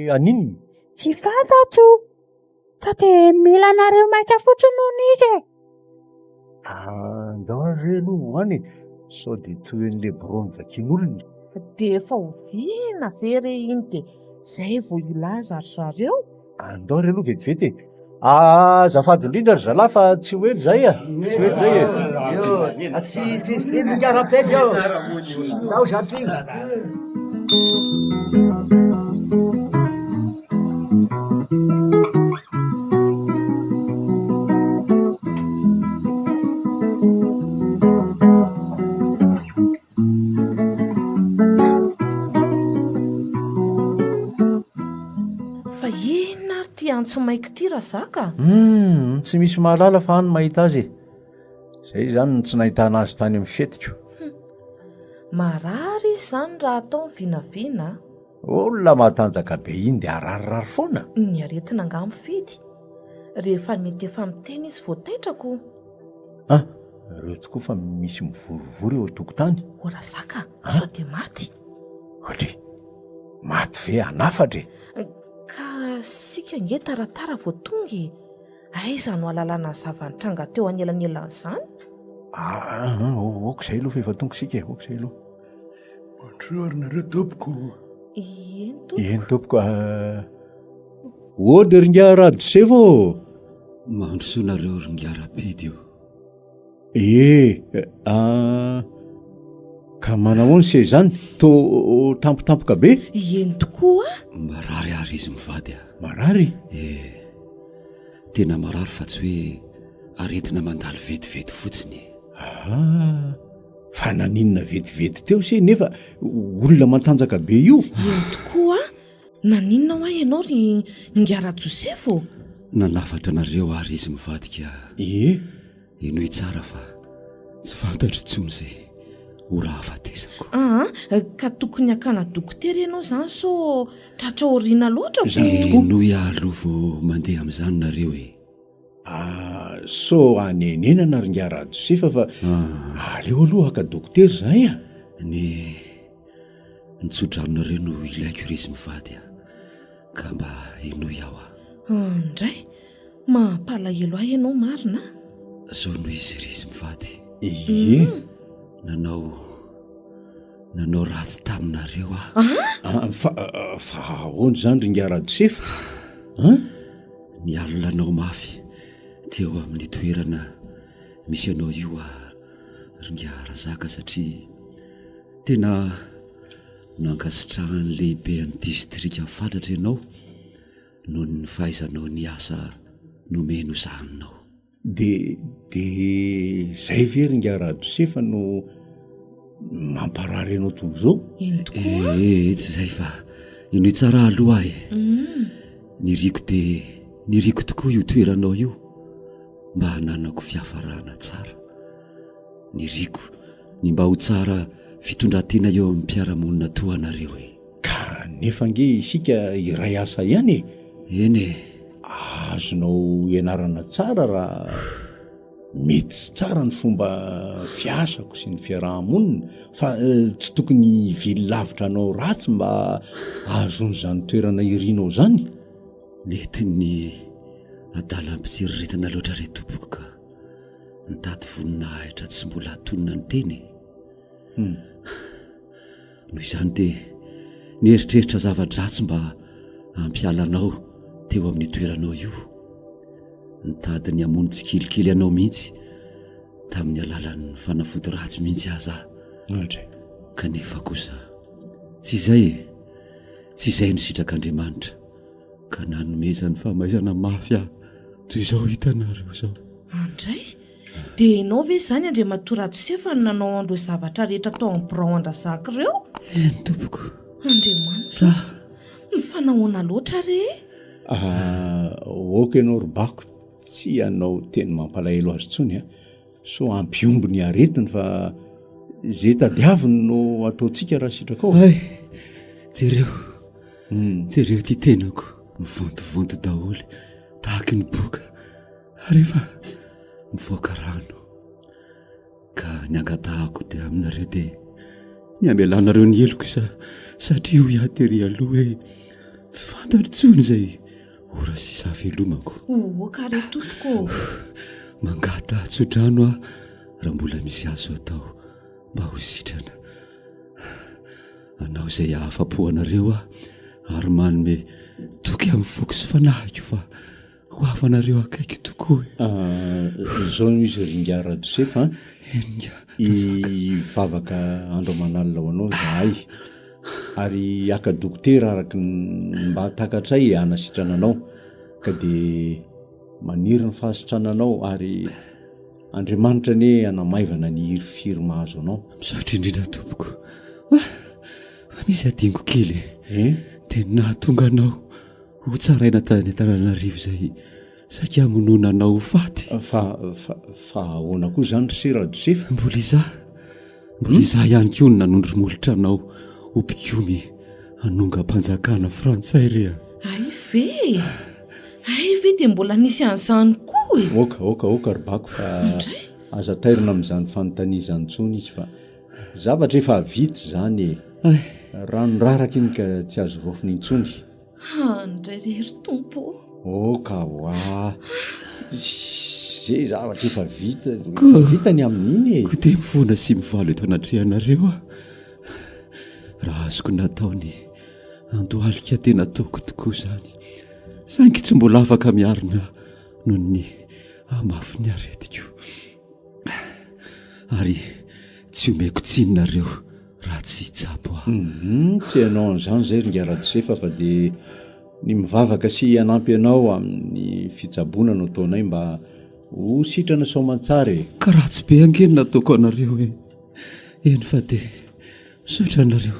Speaker 2: haninona?
Speaker 3: Tsy fantatro. Fa dia mila anareo maika fotsiny hono izy e.
Speaker 2: Ah, ndao ary re aloha ho any e, sao dia tohin'ilay birao novakian'olona.
Speaker 1: Dia efa oviana ve re iny dia izay vao hilaza ry zareo?
Speaker 2: Andao re aloha vetivety e. Azafady indrindra ry zalahy fa tsy ho ela izay a. Tsy ho ela izay
Speaker 4: e. Tsy tsy tsy mikarapety eo. Ndao zatringa.
Speaker 1: Fa inona ary ity antso maika ity Razaka?
Speaker 2: Hum, tsy misy mahalala fa any mahita azy e. Zay izany no tsy nahitana azy tany amin'ny fetiko.
Speaker 1: Hum. Marary izy izany raha atao ny vinavina a.
Speaker 2: Olona matanjaka be iny dia hararirary foana.
Speaker 1: Ny aretina angaha mifidy. Rehefa mety efa miteny izy vao taitra ko.
Speaker 2: Ah, ireo tokoa fa misy mivorivory eo an-tokotany.
Speaker 1: O Razaka, sao dia maty?
Speaker 2: Ohatry, maty ve hanafatra e?
Speaker 1: Ka isika ange taratara vao tonga e. Aiza no ahalalana ny zava-nitranga teo anelanelan'izany?
Speaker 2: Ah, ok izay aloha fa efa tonga isika e, ok izay aloha.
Speaker 4: Bonjour nareo tompoko.
Speaker 1: Eny tompoko.
Speaker 2: Eny tompoko. Ah, Ody ry ingahy Radosefo ô!
Speaker 5: Mandrosoa nareo ry ingahy Rapidy ô!
Speaker 2: Ee, ah, ka manahoana se izany? Tô tampotampoka be?
Speaker 1: Eny tokoa.
Speaker 5: Marary ary izy mivady a.
Speaker 2: Marary?
Speaker 5: Ee, tena marary fa tsy hoe aretina mandalo vetivety fotsiny e.
Speaker 2: Ah, fa naninona vetivety teo se nefa olona matanjaka be io?
Speaker 1: Eny tokoa. Naninona hoa ianao ry Ingahy Rajosefo ô?
Speaker 5: Nanafatra anareo ary izy mivadika.
Speaker 2: Ee.
Speaker 5: Henoy tsara fa tsy fantatro intsony izay ora hahafatesako.
Speaker 1: Aa, ka tokony hakana dokotera ianao izany sao tratra aoriana loatra
Speaker 5: vao. Henoy aho aloha vao mandeha amin'izany nareo e.
Speaker 2: Ah, sao hanenenana ry Ingahy Rajosefa fa aleo aloha haka dokotera izahay a.
Speaker 5: Ny ny tsodranonareo no ilaiko ry izy mivady a. Ka mba henoy aho a.
Speaker 1: Andray, mampalahelo ahy ianao marina
Speaker 5: a. Zao no izy ry izy mivady.
Speaker 2: Ie.
Speaker 5: Nanao nanao ratsy taminareo aho.
Speaker 2: Ah, fa fa ahoana izany ry Ingahy Rajosefa? An?
Speaker 5: Nialona anao mafy teo amin'ny toerana misy anao io aho ry Ingahy Razaka satria tena nankasitrahan'ny lehiben'ny distrika fatratra ianao noho ny fahaizanao ny asa nomeny hosahaninao.
Speaker 2: De de zay ve ry ingahy Radosefa no mamparary anao toy izao?
Speaker 1: Eny tokoa.
Speaker 5: Ee, tsy izay fa. Henoy tsara aloha aho e. Niriko dia niriko tokoa io toeranao io mba hananako fiafarana tsara. Niriko ny mba ho tsara fitondran-tena eo amin'ny mpiara-monina toa anareo e.
Speaker 2: Ka nefa ange isika iray asa ihany e.
Speaker 5: Eny e.
Speaker 2: Azonao ianarana tsara raha mety sy tsara ny fomba fiasako sy ny fiaraha-monina fa tsy tokony hivily lavitra anao ratsy mba hahazoana izany toerana irinao izany.
Speaker 5: Nentin'ny adalam-pitsiriritana loatra re tompoko ka nitady voninahitra tsy mbola atonina ny tena e. Noho izany dia nieritreritra zava-dratsy mba hampiala anao teo amin'io toeranao io. Nitady ny hamono tsikelikely anao mihitsy tamin'ny alalan'ny fanafody ratsy mihitsy aza aho.
Speaker 2: Andry.
Speaker 5: Kanefa kosa tsy izay e! Tsy izay no sitrak'Andriamanitra ka nanomezany famaizana mafy ahy toy izao hitanareo izao.
Speaker 1: Andray! Dia ianao ve izany Andriamatoa Rajosefa no nanao an'ireo zavatra rehetra tao amin'ny birao an-dRazaka ireo?
Speaker 5: Eny tompoko.
Speaker 1: Andriamanitra o! Fa nahoana loatra re?
Speaker 2: Ah, ok ianao ry Bako, tsy hanao teny mampalahelo azy intsony a! Sao hampihombo ny aretiny fa izay tadiaviny no ataontsika raha sitrakao.
Speaker 5: Hay! Jereo, jereo ity tenako, mivontovonto daholo tahaky ny boka. Ary efa mivoaka rano ka ny angatahako dia aminareo dia ny hamelanareo ny heloko isa satria hoy aho tery aloha hoe tsy fantatro intsony izay ora sisa havelomako.
Speaker 1: Ohoka re tompoko ô!
Speaker 5: Mangataha tsodrano aho raha mbola misy azo atao mba ho sitrana. Hanao izay hahafa-po anareo aho ary manome toky amin'ny foko sy fanahiko fa Ho havanareo akaiky tokoa e.
Speaker 2: Izao no izy ry ingahy Rajosefa a. Hivavaka andro aman'alina ho anao izahay ary haka dokotera araka ny mba takatray hanasitrana anao ka dia maniry ny fahasitrananao ary Andriamanitra anie hanamaivana ny hirifiry mahazo anao.
Speaker 5: Misaotra indrindra tompoko. Fa misy adinoko kely e. Dia nahatonga anao Ho tsaraina tany Antananarivo izay saika hamonoana anao ho faty.
Speaker 2: Fa, fa, fa ahoana koa izany ry se Rajosefa?
Speaker 5: Mbola izaho, mbola izaho ihany koa no nanondro molotra anao ho mpikomy hanongam-panjakana frantsay re a!
Speaker 1: Hay ve e! Hay ve dia mbola nisy an'izany koa e!
Speaker 2: Aoka, aoka, aoka ry Bako fa aza tairina amin'izany fanontania izany intsony izy fa zavatra efa vita izany e! Rano raraka iny ka tsy azo raofina intsony.
Speaker 1: Handray re ry Tompo ô!
Speaker 2: Oh ka hoa! Ze zavatra efa vita, efa vita ny amin'iny e!
Speaker 5: Koa dia mifona sy mivalo eto anatrehanareo aho. Raha azoko natao ny handohalika dia nataoko tokoa izany. Saingy tsy mbola afaka miarina noho ny hamafin'ny aretiko. Ary tsy omeko tsiny nareo raha tsy hitsabo aho.
Speaker 2: Hum, tsy hainao an'izany izay ry Ingahy Rajosefa fa dia ny mivavaka sy hanampy anao amin'ny fitsaboana no ataonay mba ho sitrana soamantsara e.
Speaker 5: Ka ratsy be ange ny nataoko anareo e. Eny fa dia misaotra anareo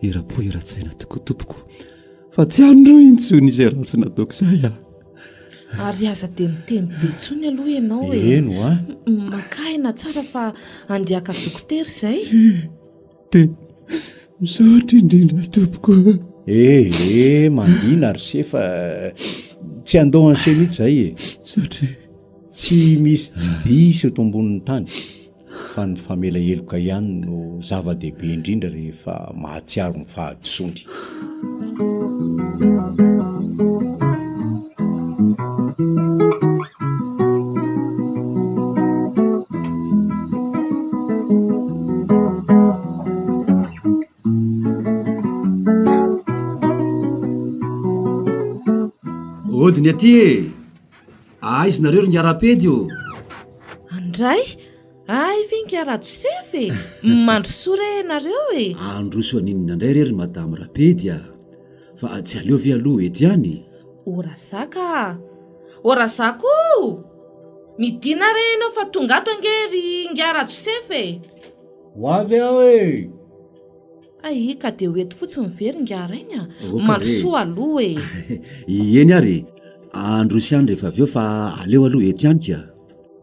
Speaker 5: eram-po eran-tsaina tokoa tompoko. Fa tsy an'ireo intsony izay ratsy nataoko izay ah.
Speaker 1: Ary aza dia miteny be intsony aloha ianao e.
Speaker 2: Eny hoa.
Speaker 1: Makà aina tsara fa andeha haka dokotera izay.
Speaker 5: Dia misaotra indrindra tompoko.
Speaker 2: Eh eh, mangina ry se fa tsy handao an'i se mihitsy izay e.
Speaker 5: Misaotra e.
Speaker 2: Tsy misy tsy diso eto ambonin'ny tany. Fa ny famela heloka ihany no zava-dehibe indrindra rehefa mahatsiaro ny fahadisoany.
Speaker 5: Ody ny aty e! Aiza nareo ry Ngarapedy ô?
Speaker 1: Andray! Ay ve ingahy Rajosefa e! Mandrosoa re nareo e!
Speaker 5: Handroso an'inona indray re ry Madame Rapedy a! Fa tsy aleo ve aloha eto ihany?
Speaker 1: O Razaka a! O Razaka o! Midina re ianao fa tonga ato ange ry ingahy Rajosefa e!
Speaker 2: Ho avy aho e!
Speaker 1: Ay ka dia ho eto fotsiny ve ry ingahy rainy a! Mandrosoa aloha e!
Speaker 4: Eny ary e! Androso ihany rehefa avy eo fa aleo aloha eto ihany ka!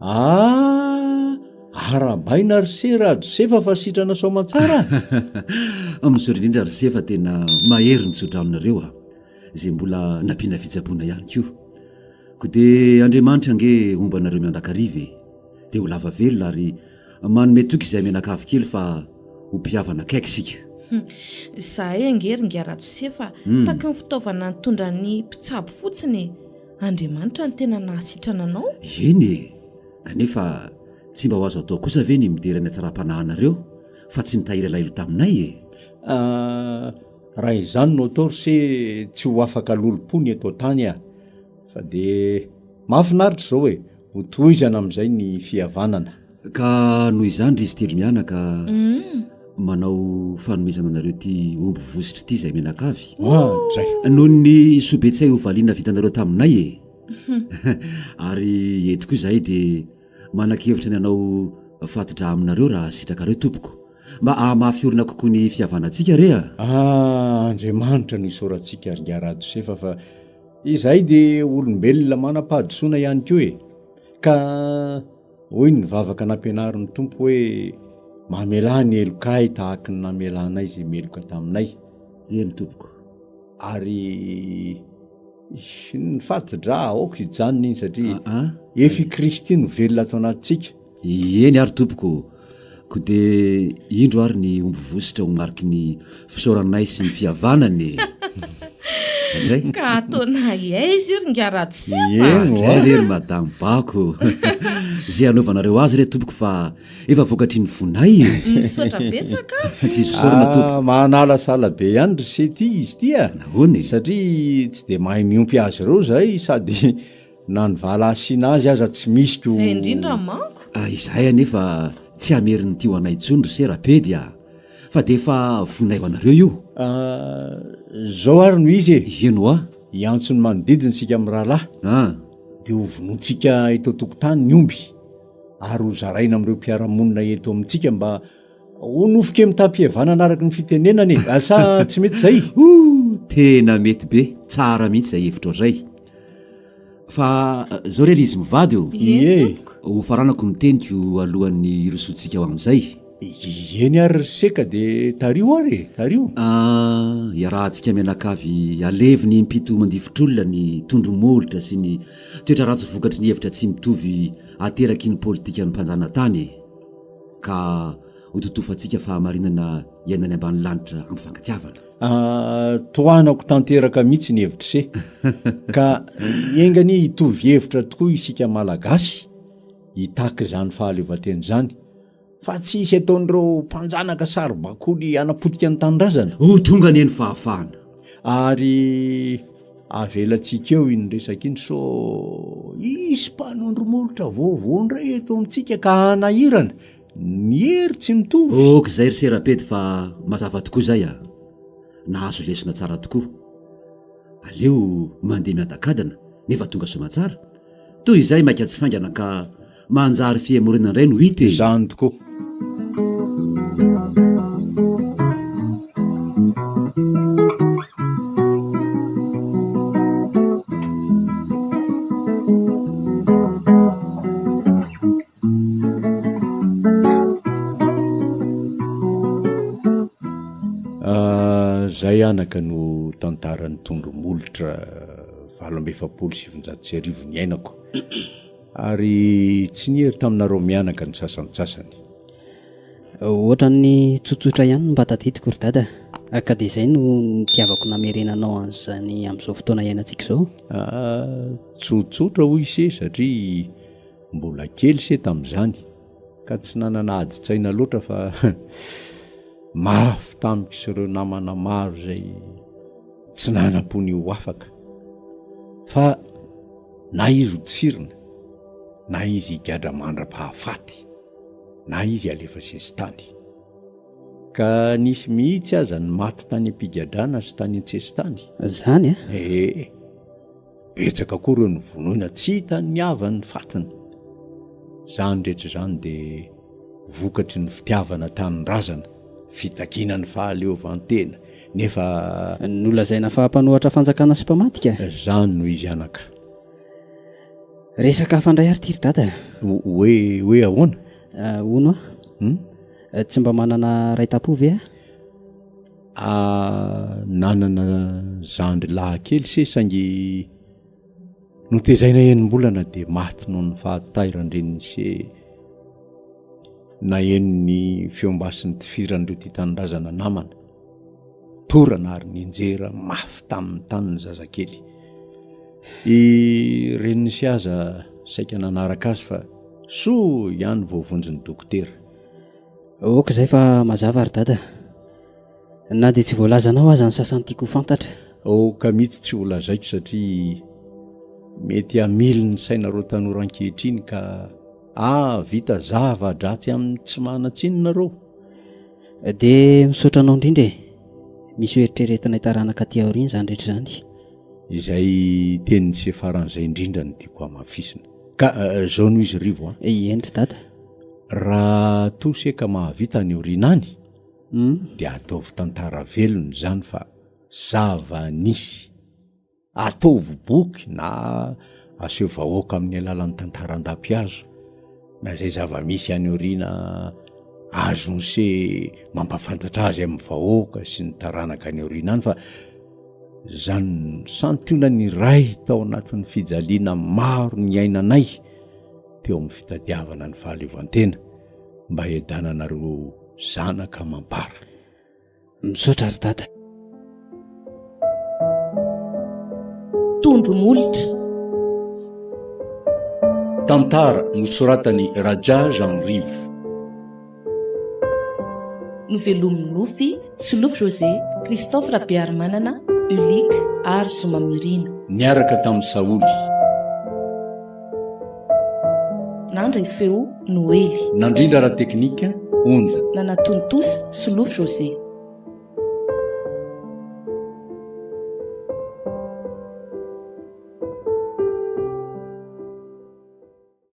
Speaker 2: Ah! Arahabaina ry se Rajosefa fa sitrana soamantsara
Speaker 4: a! Misaotra indrindra ry se fa tena mahery ny tsodranonareo a! Izay mbola nampiana fitsaboana ihany koa. Koa dia Andriamanitra ange homba anareo miandrakariva e! Dia ho lava velona ary Manome toky izay mianakavy kely fa ho mpihavana akaiky isika.
Speaker 1: Izahay ange ry Ingahy Rajosefa taky ny fitaovana nitondra ny mpitsabo fotsiny e! Andriamanitra no tena nahasitrana anao.
Speaker 4: Eny e! Kanefa tsy mba ho azo atao kosa ve ny midera ny hatsaram-panahinareo fa tsy nitahiry alahelo taminay e?
Speaker 2: Ah, raha izany no atao ry se tsy ho afaka lolompo ny eto an-tany ah! Fa dia mahafinaritra izao e! Ho tohizana amin'izay ny fihavanana.
Speaker 4: Ka noho izany ry izy telo mianaka manao fanomezana anareo ity omby vositra ity izay mianakavy.
Speaker 2: Oadray!
Speaker 4: Noho ny soa be tsy hay ho valiana vitanareo taminay e! Ary eto koa izahay dia manan-kevitra ny hanao fati-drà aminareo raha sitrakareo tompoko. Mba hahamafy orina kokoa ny fihavanantsika re a!
Speaker 2: Ah, Andriamanitra no isaorantsika ry Ingahy Rajosefa fa Izahay dia olombelona manam-pahadisoana ihany koa e! Ka hoy ny vavaka nampianarin'ny Tompo hoe, Mamelà ny helokay tahaky ny namelanay izay meloka taminay.
Speaker 4: Eny tompoko.
Speaker 2: Ary ny fati-drà aoka hijanona iny satria efa i Kristy no velona ato anatintsika.
Speaker 4: Eny ary tompoko ô! Koa dia indro ary ny omby vositra ho mariky ny fisaoranay sy ny fihavanana e!
Speaker 1: Andray. Ka ataonay aiza io ry ingahy Rajosefa?
Speaker 4: Andray re ry madame Bako! Izay hanaovanareo azy re tompoko fa efa vokatry ny fonay e!
Speaker 1: Misaotra betsaka
Speaker 4: a! Tsisy fisaorana tompoko.
Speaker 2: Ah, manalasala be ihany ry se ty izy ity a!
Speaker 4: Nahoana e?
Speaker 2: Satria tsy dia mahay miompy azy ireo izahay sady Na ny vala asiana azy aza tsy misy ko.
Speaker 1: Izay indrindra manko.
Speaker 4: Izahay anefa tsy hamerina ity ho anay intsony ry se Rapedy a! Fa dia efa vonay ho anareo io.
Speaker 2: Zao ary no izy e!
Speaker 4: Ino hoa?
Speaker 2: Hiantso ny manodidina isika mirahalahy.
Speaker 4: Ah.
Speaker 2: Dia ho vonointsika eto an-tokotany ny omby ary ho zaraina amin'ireo mpiara-monina eto amintsika mba ho nofo-kely mitam-pihavanana araka ny fitenenana e! Sa tsy mety izay?
Speaker 4: Ouh! Tena mety be! Tsara mihitsy izay hevitrao izay. Fa zao re ry izy mivady ô!
Speaker 2: Ie!
Speaker 4: Ho faranako ny teniko alohan'ny hirosoantsika ho amin'izay.
Speaker 2: Eny ary ry Seka dia tariho ary e! Tariho!
Speaker 4: Ah, iarahantsika mianakavy aleviny impito mandifotr'olona ny tondro-molotra sy ny toetra ratsy vokatry ny hevitra tsy mitovy ateraky ny politikan'ny mpanjanatany e! Ka ho totofantsika fahamarinana iainany ambany lanitra ampifankatiavana.
Speaker 2: Ah, tohanako tanteraka mihitsy ny hevitr'i se. Ka enga anie hitovy hevitra tokoa isika Malagasy hitaky izany fahaleovantena izany, fa tsy hisy ataon'ireo mpanjanaka saribakoly hanapotika ny tanindrazana.
Speaker 4: Ho tonga anie ny fahafahana.
Speaker 2: Ary avelantsika eo iny resaka iny sao hisy mpanondro molotra vaovao indray eto amintsika ka hanahirana. Ny hery tsy mitovy.
Speaker 4: Ok zay ry serapedy fa mazava tokoa zay a! Nahazo lesona tsara tokoa. Aleo mandeha miadakadana nefa tonga soamatsara, toy izay maika tsy faingana ka manjary fihemorana indray no hita e!
Speaker 2: Izany tokoa. Zay anaka no tantaran'ny tondro molotra 1948 niainako ary tsy niery taminareo mianaka ny sasantsasany.
Speaker 7: Ohatran'ny tsotsotra ihany no mba tadidiko ry dada ka dia izay no nitiavako namerenanao an'izany amin'izao fotoana iainantsika izao.
Speaker 2: Tsotsotra hoy ise satria Mbola kely se tamin'izany ka tsy nanana adin-tsaina loatra fa mafy tamiko sy ireo namana maro izay tsy nanam-po ny ho afaka fa na izy ho tifirina na izy higadra mandra-pahafaty na izy alefa sesitany. Ka nisy mihitsy aza ny maty tany am-pigadrana sy tany an-tsesitany.
Speaker 7: Zany a?
Speaker 2: Ee. Betsaka koa ireo novonoina tsy hitan'ny havany ny fatiny. Izany rehetra izany dia vokatry ny fitiavana tanindrazana. fitakiana ny fahaleovantena nefa.
Speaker 7: Nolazaina fa mpanohatra fanjakana sy mpamadika?
Speaker 2: Zany no izy anaka.
Speaker 7: Resaka hafa indray ary ity ry dada a.
Speaker 2: Hoe hoe ahoana?
Speaker 7: Hono aho.
Speaker 2: Hum?
Speaker 7: Tsy mba manana ray tampo ve aho?
Speaker 2: Ah, nanana zandry lahy kely se saingy notezaina enim-bolana dia maty noho ny fahatairan-dreniny se naheno ny feom-basy nitifiran'ireo tia tanindrazana namana. Torana ary nianjera mafy tamin'ny tany ny zazakely. I reniny se aza saika nanaraka azy fa soa ihany voavonjin'ny dokotera.
Speaker 7: Ok izay fa mazava ry dada. Na dia tsy voalazanao aza ny sasany tiako ho fantatra.
Speaker 2: Aoka mihitsy tsy ho lazaiko satria mety hamily ny sainareo tanora ankehitriny ka hahavita zava-dratsy amin'ny tsy manan-tsiny nareo.
Speaker 7: Dia misaotra anao indrindra e. Misy ho eritreretinay taranaka aty aoriana izany rehetra izany.
Speaker 2: Izay tenin'i se faran'izay indrindra no tiako hamafisina. Ka izao no izy Rivo a.
Speaker 7: Eny ry dada.
Speaker 2: Raha toa se ka mahavita any aoriana any dia ataovy tantara velona izany fa zava-nisy. Ataovy boky na aseho vahoaka amin'ny alalan'ny tantara an-dapihazo na izay zava-misy any aoriana azon'ny se mampahafantatra azy amin'ny vahoaka sy ny taranaka any aoriana any fa izany santionany iray tao anatin'ny fijaliana maro niainanay teo amin'ny fitadiavana ny fahaleovantena mba hiadananareo zanaka amam-para.
Speaker 7: Misaotra ry dada.
Speaker 1: Tondro molotra.
Speaker 2: Tantara nosoratan'i Raja Jean Rivo.
Speaker 1: Novelomin'i Nofy, Solofo José, Christophe Rabearimanana, Ulick ary Zoma Mirina.
Speaker 2: Niaraka tamin'i Saoly.
Speaker 1: Nandre feo, Noely.
Speaker 2: Nandrindra ara-teknika, Onja.
Speaker 1: Nanatontosa, Solofo José.